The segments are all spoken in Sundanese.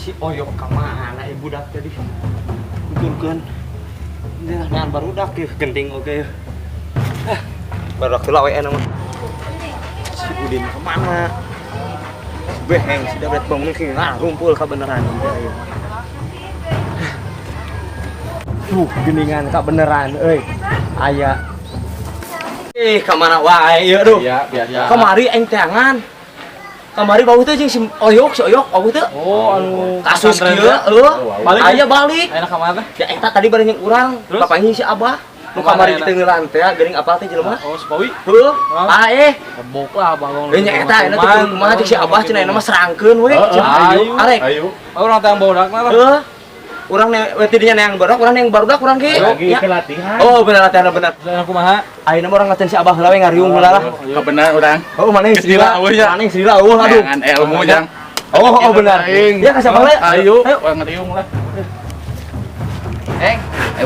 Si Oyok ka mana ieu budak tadi? Tuturkeun. Neangan barudak ieu genting oge. Ah, barudak heula we mah. Si Udin ka mana? Si Beheng si Dabret bangun ke ngarumpul kabeneran ieu. Tuh, geningan kabeneran euy. Aya. Ih, ka mana wae ieu aduh. Iya, biasa. Kamari aing teangan. Kamari bau teh jeung si Oyok, si Oyok bau teh. Oh, anu kasus pesantren kieu teh. heuh. Balik. Aya balik. Enak ka mana teh? Ya eta tadi bareng jeung urang, Terus? bapaknya si Abah. Nu Kemana kamari enak? ditengelan teh geuning apal teh jelema. Oh, si Pawi. Heuh, paeh. Kebok lah bagong. Eh nya eta enak teh kudu kumaha cek si Abah cenah enak mah serangkeun we. Heeh, ayo. Arek. Ayo. Oh, urang teh yang baudakna lah. Heuh. Urang ne we tidinya neang barudak, urang neang barudak urang ge. Lagi Ya. ke latihan. Oh, bener latihan bener. Latihan kumaha? Ayeuna mah urang latihan si Abah heula we ngariung heula lah. Kebenaran orang. Oh, mana yang Geus lila eueuh nya. Mana yang lila eueuh aduh. Jangan ilmu jang. Oh, oh benar. Ya ka si Abah heula. Ayo, Ayo. wah ngeriung lah. Eh,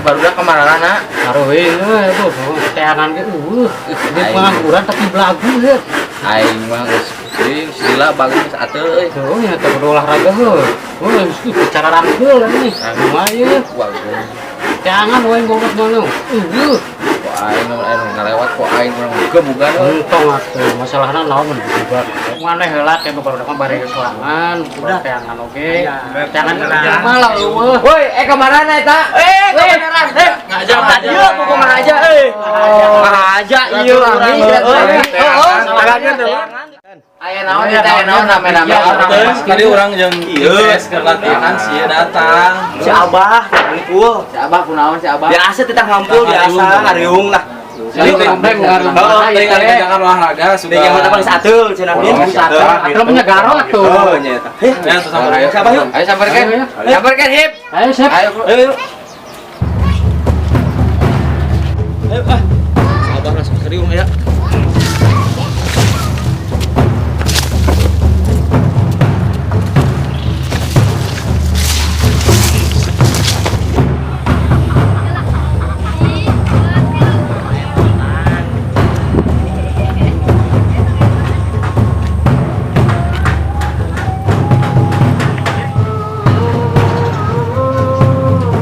barudak kemana na? Aruh euy, tuh, teangan ge eueuh. Dia pengangguran tapi belagu heuh. Aing mah geus pusing, sila bagus geus ateu euy. Tuh, nya teh kudu olahraga heuh. Heuh, geus bicara rangkeul ini. Lumayan. Wah, Teangan wae goblok mah eueuh. kok aing mah anu ngalewat kok aing urang gebugan euy. Untung atuh masalahna naon mun bubar. Maneh heula teh barudak mah bari sorangan, udah teangan oge. Teangan malah eueuh. Woi, eh kemana eta? Eh, kebenaran. Eh, Ngajak, tadi ieu buku ngahaja euy. Ngahaja ieu urang. Heeh, Aya naon ieu teh aya naon rame-rame. Tadi urang jeung IPS keur latihan sih datang. Si Abah ngumpul. Si Abah kunaon si Abah? Biasa teh ngampul biasa ngariung lah. Jadi Heeh, teh ngajakan olahraga sudah. Dengan mata paling satu cenah bin. Atuh punya garo atuh. Oh, nya eta. Eh, Ya, terus sampai. Si Abah yuk. Ayo samperkeun. Samperkeun hip. Ayo sip. Ayo. Ayo yuk. Ayo ah. Si Abah langsung seriung ya.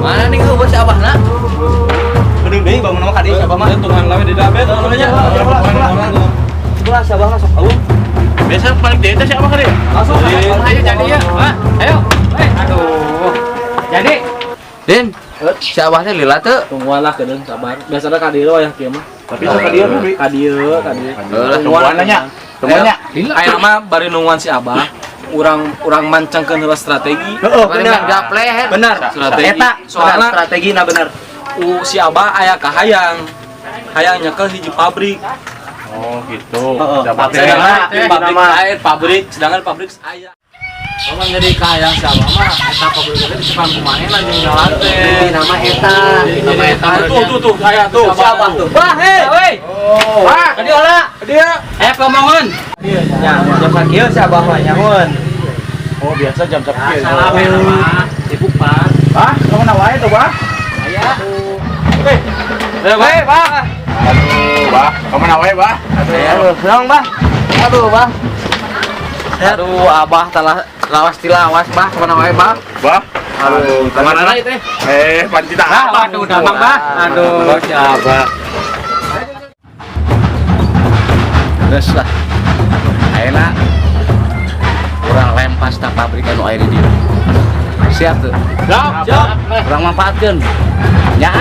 Mana nih gua si Abah na? Bedeung deui bangun mah ka dieu si Abah mah. Tungguan lawe di dabet namanya. Sebelah si Abah masuk. Eueuh. Biasa balik deh teh siapa kali? Langsung Ayo jadi ya. Hah? Ayo. Eh, aduh. Jadi Din, si Abah teh lila teu? Tungguan lah kedeung sabar. Biasana ka dieu wayah kieu mah. Tapi sok ka dieu Bi. Ka dieu, ka dieu. Heuh lah. Tungguan lah nya. Tungguan nya. Aya mah bari nungguan si Abah. Urang mancangkeun heula strategi. Heeh, Bari bener. main gaple he. Bener. Strategi. Eta Soalna- strategina bener. Si Abah aya kahayang. Hayang nyekel hiji pabrik. Oh, gitu. Heeh. Dapat teh. Sedangkan pabrik lain, pabrik, sedangkan pabrik aya. Mama jadi kahayang si Abah mah eta pabrik teh dicepan kumaha jeung jalan teh. Nama eta. Nama eta. Tuh tuh tuh aya tuh Si Abah tuh. Bah, hei. Woi. Wah, ka dieu lah. Dia Eh pemongan. Ya, jam sakieu si Abah mah nyamun. Oh, biasa jam sakieu. salah we mah. Sibuk, Pak. Bah, kamu na wae tuh, Bah? Aya. Eh, Bah. Bah. Aduh, Bah. Kamu na wae, Bah? Aduh, naon, Bah? Aduh, Bah. Aduh, Abah telah lawas tilawas, Bah. Kemana wae, Bah? Bah. Aduh, kemana ieu teh? Eh, panci tak apa. Aduh, damang, Bah. Aduh. Si Abah. Geus lah. Ayeuna urang lempas ta pabrik anu aya di dieu. Siap tuh. Siap, siap. Urang manfaatkeun. Nya.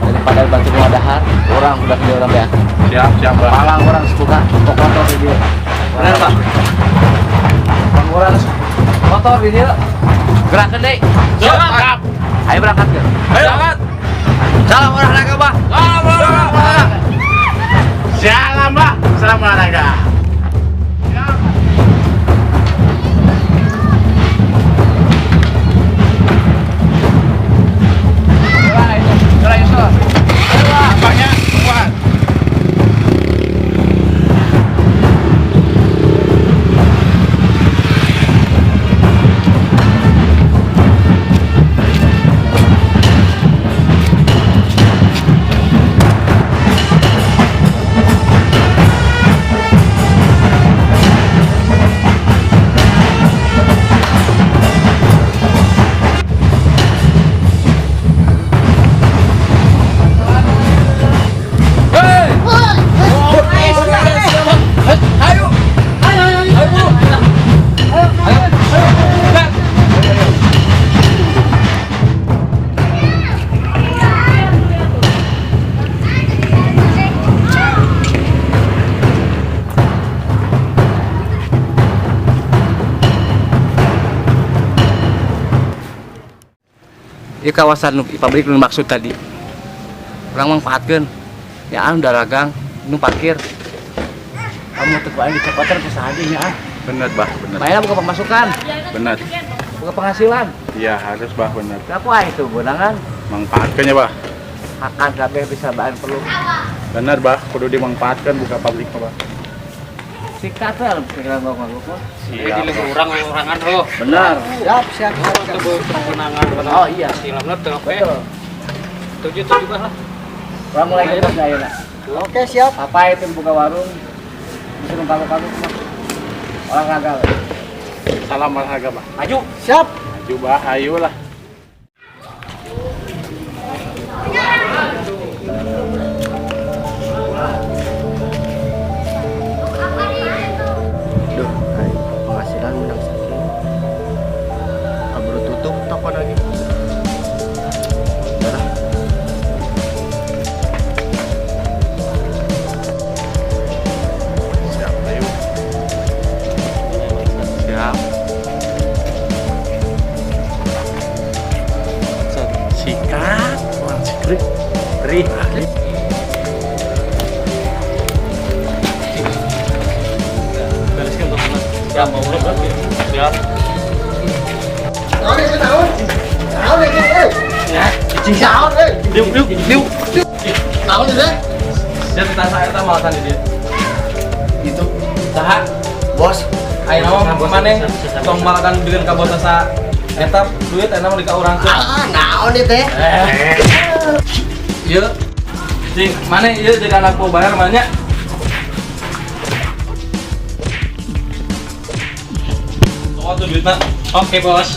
Daripada batur nu dahar, urang udah di urang beak. Siap, siap, Bah. Palang urang suka kotor di dieu. Bener, Pak. Palang urang kotor di dieu. Gerakeun deui. Siap. Ayo berangkat ke. Ayo berangkat. Salam olahraga, Bah. Salam olahraga. Salam, Bah. Salam olahraga. Abahnya, tungguan. Ieu kawasan nu pabrik nu maksud tadi. Urang manfaatkeun. Ya anu daragang, nu parkir. Kamu teu ku aing dicopotan ku saha nya ah. Bener, Bah, bener. Mainnya buka pemasukan, Bener. buka penghasilan. Iya, harus, Bah, bener. Kenapa aing itu benangan? Manfaatkan ya, Bah. Akan kabeh bisa bahan perlu. Bener, Bah. Kudu dimanfaatkan buka pabrik, Bah. Sikat we lah pikiran gua mah. Jadi di urang-urangan heuh. Benar. Siap, siap, siap. Teu kemenangan. Oh iya. Silapna teu oke. Betul. Tujuh tujuh bah lah. Urang mulai kerja ayeuna. Oke, siap. Apa itu buka warung? Bisa numpang-numpang mah. Olahraga. We. Salam olahraga, Bah. Maju. Siap. Maju, Bah. Ayo lah. Duh, aing penghasilan menang sakit. Kaburu tutup toko lagi. Udah lah. Siap, ayo. Siap. Sikat, orang sikrik. Rih. Bereskan tuh. Siap, mau siap. Diuk, diuk, diuk. Dia kita saya eta malasan di dia. Itu Saha? bos. Ayeuna mah maneh tong malakan bikin ka bos asa eta duit eta mah di ka urang teh. Ah, naon ieu teh? Ieu. Cing, maneh ieu jadi anak buah bayar maneh nya. Bawa tuh duitna. Oke, Bos.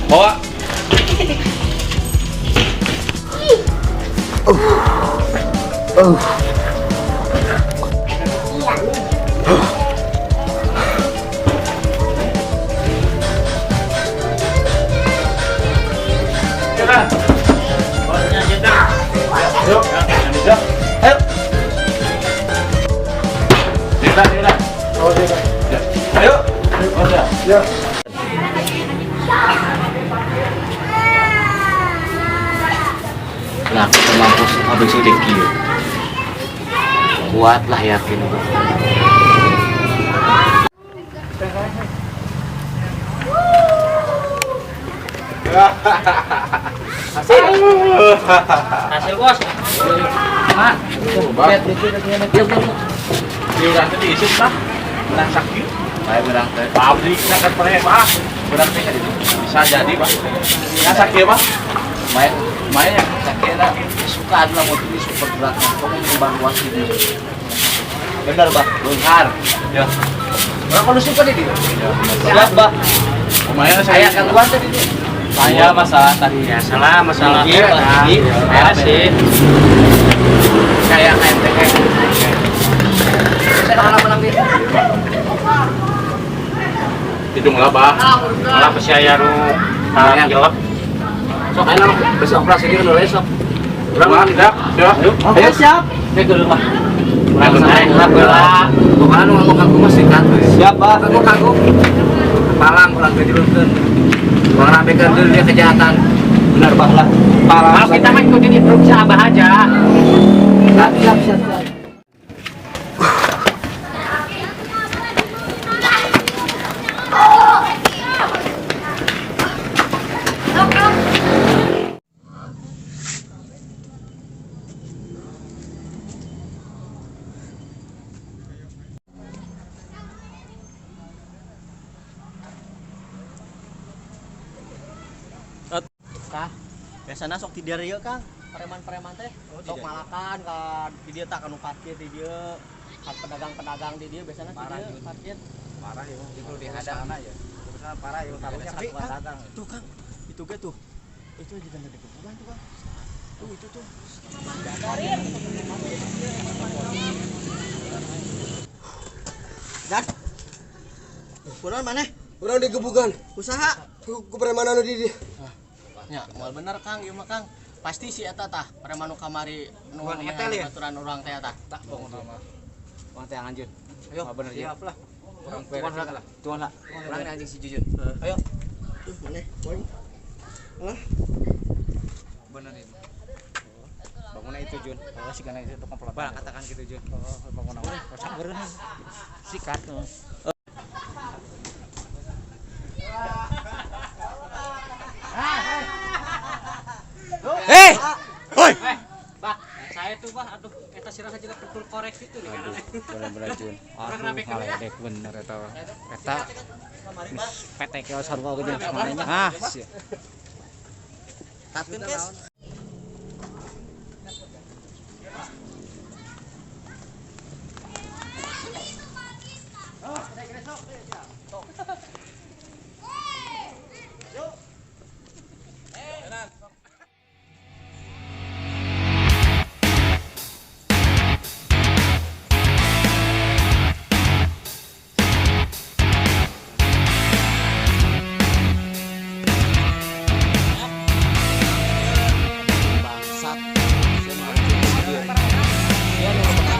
Bawa. Yuk, ya. Ayo. Dita, Dita. Oh, Dita. Ya. Ayo. Oh, ya. Ya. Lah kita mampus pabrik sidik kieu. Kuatlah yakin gua. Hasil, Bos. Mak, Bah. lihat lihat lihat lihat lihat. Di urang teh diisuk, Bah. Menang sakit. Bae berang teh. Pabrik nak kan Bah. Berang teh di Bisa jadi, Bah. Ya sakit, Bah. Lumayan, lumayan ya. Saya kira suka adalah mobil ini super berat. Kamu mengembang luas ini. Bener, Bah. Benghar. Ya. Orang kalau suka nih dia. Siap, Bah. Lumayan saya. Saya gangguan tadi dia. Saya masalah tadi. Ya salah masalah. Iya, Bah. Ya sih. Kayak KMTK. Saya kalah menang dia. Hidung lah, Bah. Malah pasti aya nu gelap. Sok ayo besok operasi dia udah besok. Urang tidak. Siap. Oke, siap. Saya ke rumah. Urang sana gelap gelap. Pokoknya nu ngomong kangkung mah sikat we. Siap, Bah. Kangkung kangkung. Palang urang gejulkeun. Urang ramekeun deui dia kejahatan. Benar, Bah lah. Palang. Kalau kita mah ikutin instruksi Abah aja. Siap, siap, siap. siap. Kah, biasana sok ti dieu Kang, preman-preman teh. Sok malakan ka di dieu tak anu parkir di dieu. Ka pedagang-pedagang di dieu biasana di dieu parkir. Parah ya, Itu dihadang. ya. Urusan parah ya, taruhnya Tapi, ka tukang Kang, dagang. tuh Kang, itu ge tuh. Itu juga ada gebukan tuh Kang. Tuh itu tuh. Dan Kunaon maneh? Urang digebukan Usaha. ku preman anu di dieu. Ya, moal bener Kang, ieu mah Kang. Pasti si eta tah, preman nu kamari nu Bukan etel ya? aturan urang teh tah. Tak bangun nama. Wah teh anjir. Ayo, bener ya. siap lah. Tuan lah. Tuan lah. Urang anjing si Jujun. Ayo. Tuh, maneh, poin. Lah. Bener itu. Bangunnya itu Jun. Oh, si gana itu tukang pelotan. Barang katakan gitu Jun. Oh, bangun apa? Kosong beureun. Sikat. Eh! Oi! Bah, saya tuh bah, aduh, eta sirah juga pukul korek itu nih kan. Bener-bener Jun. Aduh, ngaledek bener eta. Eta PT kieu sarua oge jeung manehna. Ah, sia. Tatkeun kes. Bangsat. Sia nu ngomong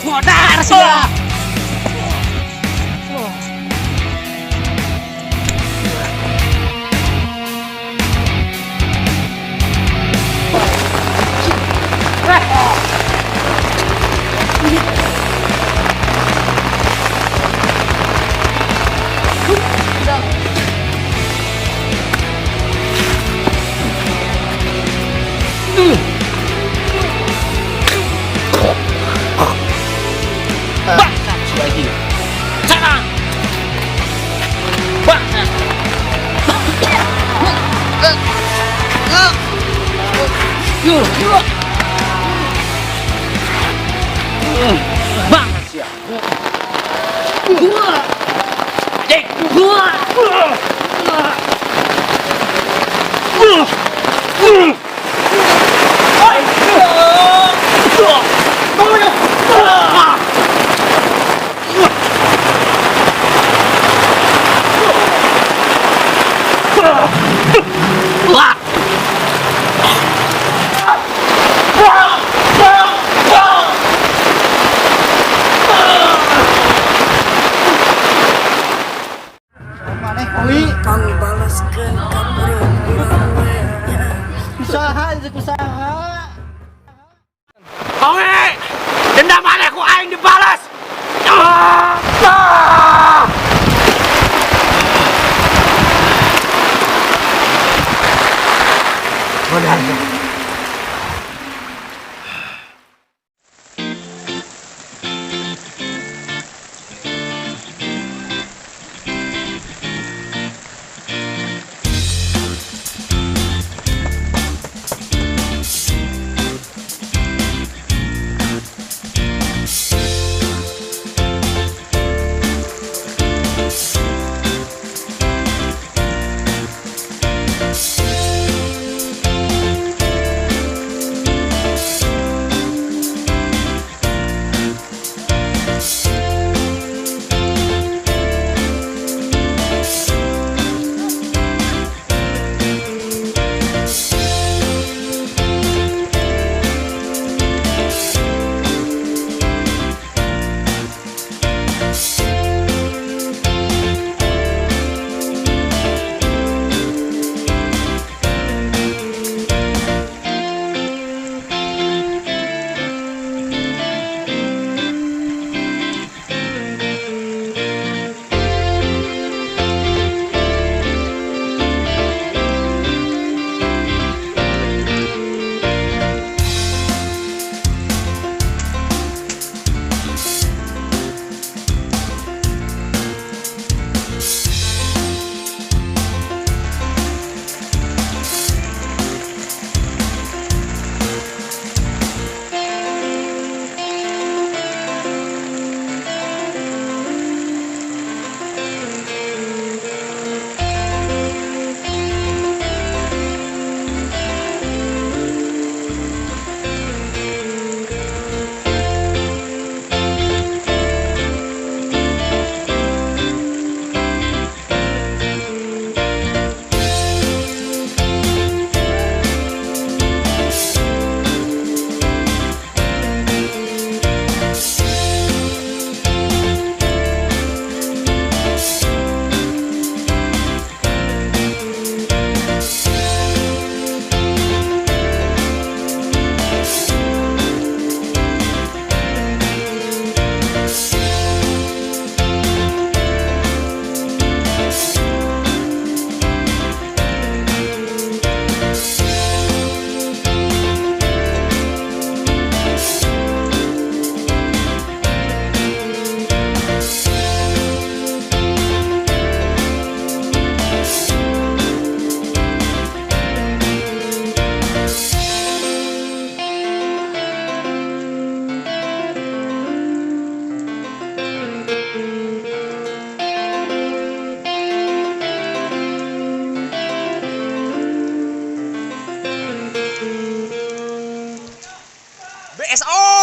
Modar sia. Pangbalaskeun ka urang we nya. Usaha itu usaha. Konge! Dendam maneh ku aing dibalas. Ah! Ah! Benar. SO.